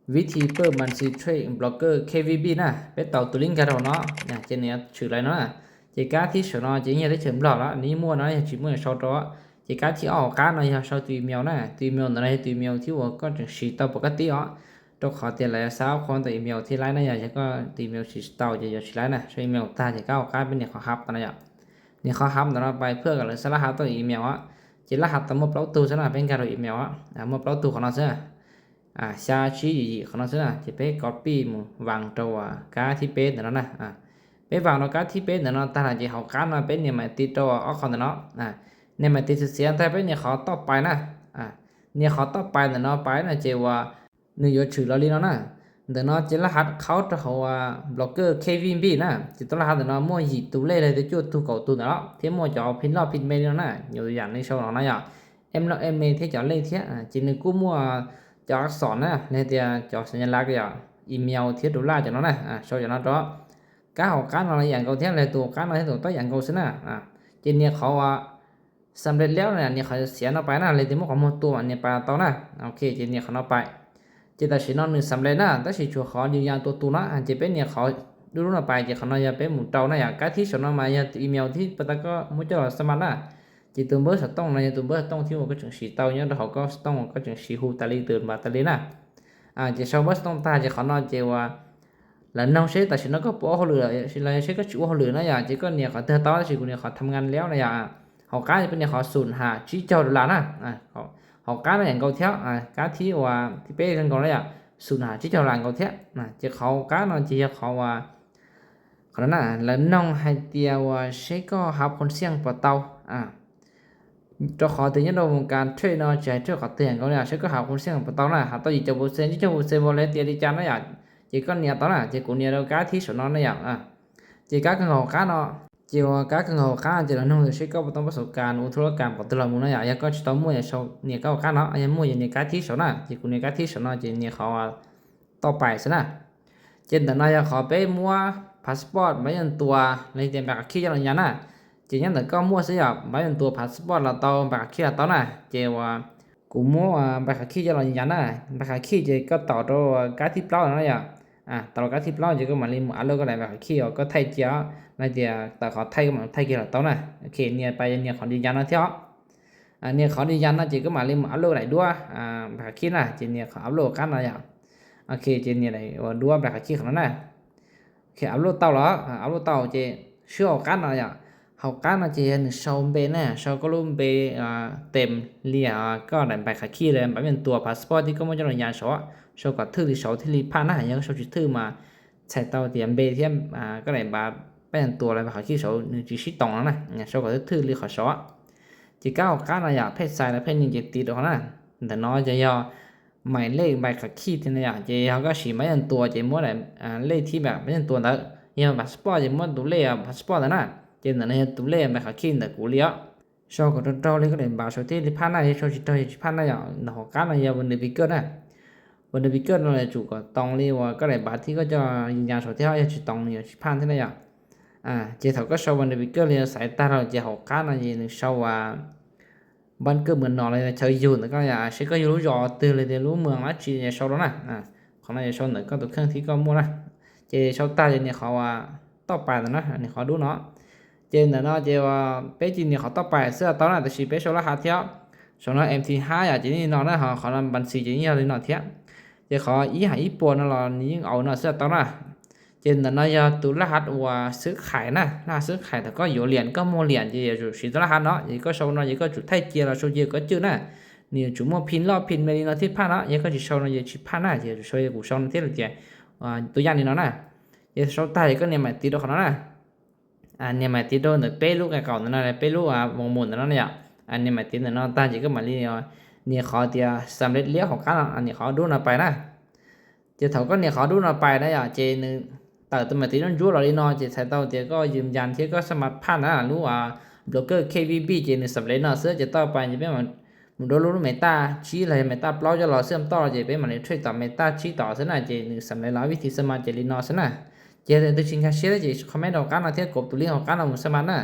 Vib thi pawj mas si trade blocker K V B na, peb tau tus link nkag rau no, ces nws yuav tshwm lawm no na. Ces kab thib saum no ces yog teb chaws Nplog los nws yeej muaj no, yog tsis muaj sau rau. Ces kab thib ob hauv qab no yog sau tus email na, tus email ntawm no yog tus email thiab uas koj tseem siv tau pom kab tib os. Rau qhov tias lawv xav qhuas tus email thiab laiv na, yog yog koj tus email siv tsis tau ces yuav tsis laiv na, sau email tag ces kab hauv qab peb nias qhov hab ntawm no yom. Nias qhov hab ntawm no pais phwj kom lawv xav lab has tau email os. Ces lab has tau muaj plaub tug xwb na, peb nkag rau email os, muaj plaub tug qhov no xwb. Xya tsib yim yim qhov no xwb na, ces peb copy mus vas rau kab thib peb ntawm no na. Peb vas rau kab thib peb ntawm no tag lawm ces hauv qab no peb nias mas tiv rau ob qho ntawm no. Nias mas tiv txiav txiav tag peb nias qhov toj pais na. Nias qhov toj pais ntawm no pais no ces uas nws yuav tshwm los li no na. Ntawm no ces lab has qhaub rau hauv blocker K V B na, ces tus lab has ntawm no muaj yim tus lej los tias cuaj tug kaum tug ntawm no thiab muaj cov phim loj phim me li no na, nyuam yam li sau no na yom, em loj em me thiab cov lej thiab. Ces nws kuj muaj cov xom na los tias cov xas nyas lav yom, email thiab tus laj cov no na, sau cov no rau. Kab hauv qab no yam nkaus thiab, los tus qab no thiab tus toj yam nkaus xwb na. Ces nias qhov uas xam lej liab na, nias qhov xiav no pais na, los tias muab qhov muag tua mas nias pais tau na. Ok, ces nias qhov no pais. Ces tam sim no nws xam lej na, tab sis tshuav qhov yws yas tua tus no, ces peb nias qhov dub dub no pais ces qhov no yog peb mus rau na yom. Kab thib saum no mas yog tus email thib pas tas koj muab coj los xa mas na. Ces tus npawb xov tooj no yog tus npawb xov tooj thiab uas koj tseem siv tau nyob rau hauv koj xov tooj uas koj tseem siv hu tas li tus npav tas li na. Ces sau npawb xov tooj tag ces qhov no ces uas lawv noog seb tam sim no koj puas ua hauj lwm los yog seb koj tsis ua hauj lwm na yom, ces koj nias qhov twg tau, tab sis kuv nias qhov tham nkas liab na yom. Hauv qab peb nias qhov xum ham tsib caug dollar na. Hauv qab no yam nkaus thiab, kab thib uas thib peb kawg nkaus na yom, xum ham tsib caug dollar nkaus thiab. Ces qhov hauv qab no ces yog qhov uas qhov no na, lawv noog hais tias uas seb koj hav khoom xiaj puas tau. Rau qhov tias nyob rau voo kas trade no tsis hais trade qhov twg yam nkaus li, seb koj hav khoom xiaj puas tau na, hav tau yim caum percent, tsib caug percent voo li tias li cas na yom. Ces koj nias tau na, ces kuv nias rau kab thib saum no na yom. Ces kab kawg nkaus hauv qab no, ces uas kab kawg nkaus hauv qab ces lawv noog tias seb koj puas tau npaj xov kas ua thuj lab kas pom twg los mus na yom. Yog koj tsis tau muaj yog nias kab hauv qab no, yog muaj yog nias kab thib saum na, ces kuv nias kab thib saum no ces nias qhov toj pais xwb na. Ces ntawm no yog qhov peb muab passport npav yeej tuas los tias npav khav khij coj los yas na. Ces nyob ntawm koj muaj xwb yom, npav yeej tuas passport los tau, npav khav khij los tau na. Ces uas kuv muab npav khav khij coj los yas na. Npav khav khij ces koj taus rau kab thib plaub no yom. Taus rau kab thib plaub ces koj mam li mus upload koj daim npav khav khij uas koj thaij cia, los tias tawm qhov thaij koj mam thaij kiag los tau na. Ok, nias pais yog nias qhov yws yas no thiab os. Nias qhov yws yas no ces koj mam li mus upload daim duab npav khav khij na, ces nias qhov upload qab no yom. Ok, ces nias daim uas duab npav khav khij qhov no na. Ok, upload tau los, upload tau ces swb hauv qab no yom. Hauv qab no ces yog nws sau npe na, sau koj lub npe tes li koj daim npav khav khij los npav yeej tuas passport thiab koj muab coj los yas saud, sau kom thwj li saud thiaj li phaj na. Yog koj sau tsis thwj mas txhais tau tias npe thiab koj daim npav yeej tuas los npav khav khij saud nws tsis sib toos no na. Sau kom thwj thwj li qhov saud. Ces kab hauv qab no yom, phej xais los phej ni ces tiv rau qhov na. Ntawm no ces yog mais lej npav khav khij thiab no yom, ces yog koj siv npav yeej tuas ces muab daim lej thib npav yeej tuas ntawd, yog passport ces muab tus lej passport ntawd na. Ces ntawm no yog tus lej npav khav khij ntawm kuv li os. Sau kom raug raug li koj daim npav saud thiaj li phaj na, yog sau tsis raug yog tsis phaj na yom. Ntawm hauv qab no yog vân tay viết no, vân tay viết no yuav tsum kom toos li uas koj daim npav thiab koj coj yws yas saud thiab, yog tsis toos nws yuav tsis phaj thiab na yom. Ces thaum koj sau vân tay viết li xaiv tag lawm ces hauv qab no ces nws sau uas npab kawj mus no los chaw yug ntawm koj, seb koj yug lub zos twg los tias lub moos dab tsi ces sau rau na. Qhov no yuav sau ntawm koj tus kheej thiab koj muaj na. Ces sau tag ces nias qhov uas toj pais ntawm no, nias qhov dub no. Ces ntawm no ces peb cia nias qhov toj pais xwb tau na, tab sis peb sau lab hav thiab. Saum no em thi hab yom, ces li no na, ho qhov no npas xis ces yeej yog li no thiab. Ces qhov ib hais ib puas no los nws yeej au no xwb tau na. Ces ntawm no yog tus lab hav uas xwb khais na, lab hav xwb khais thaum koj yuav liam koj muag liam ces yuav tsum siv tus lab hav no, ces koj sau no ces koj tsum thaij cia los sau cia koj cwj na. Nws yuav tsum muaj phij loj phij me li no thiaj phaj no, yog koj tsis sau no ces tsis phaj na, ces yuav tsum sau kuv sau no thiab li tias tus yaj li no na. Ces sau tag ces koj nias mais tiv rau qhov no na. Nias mais tiv rau ntawm peb lub qe qaum ntawm no, peb lub voos mus ntawm no na yom. Nias mais tiv ntawm no tag ces koj mam li nias qhov tias xam lej liab hauv qab no, nias qhov dub no pais na. Ces thaum koj nias qhov dub no pais na yom, ces nws tawm tus mais tiv ntsuab ntsuab los li no ces txhais tau tias koj yws yas thiab koj xab mas phaj na, lub blocker K V B ces nws xam lej no xwb ces toj pais ces peb mus rau lub, lub mes taj tsib los yog mes taj plaub coj los xwb toj ces peb mam li trade tom mes taj tsib tom xwb na, ces nws xam lej los vij thi xab mas ces li no xwb na. Ces yog tias tus tsis nkag siab ces comment rau qab no thiab kov tus link hauv qab no mus xab mas na.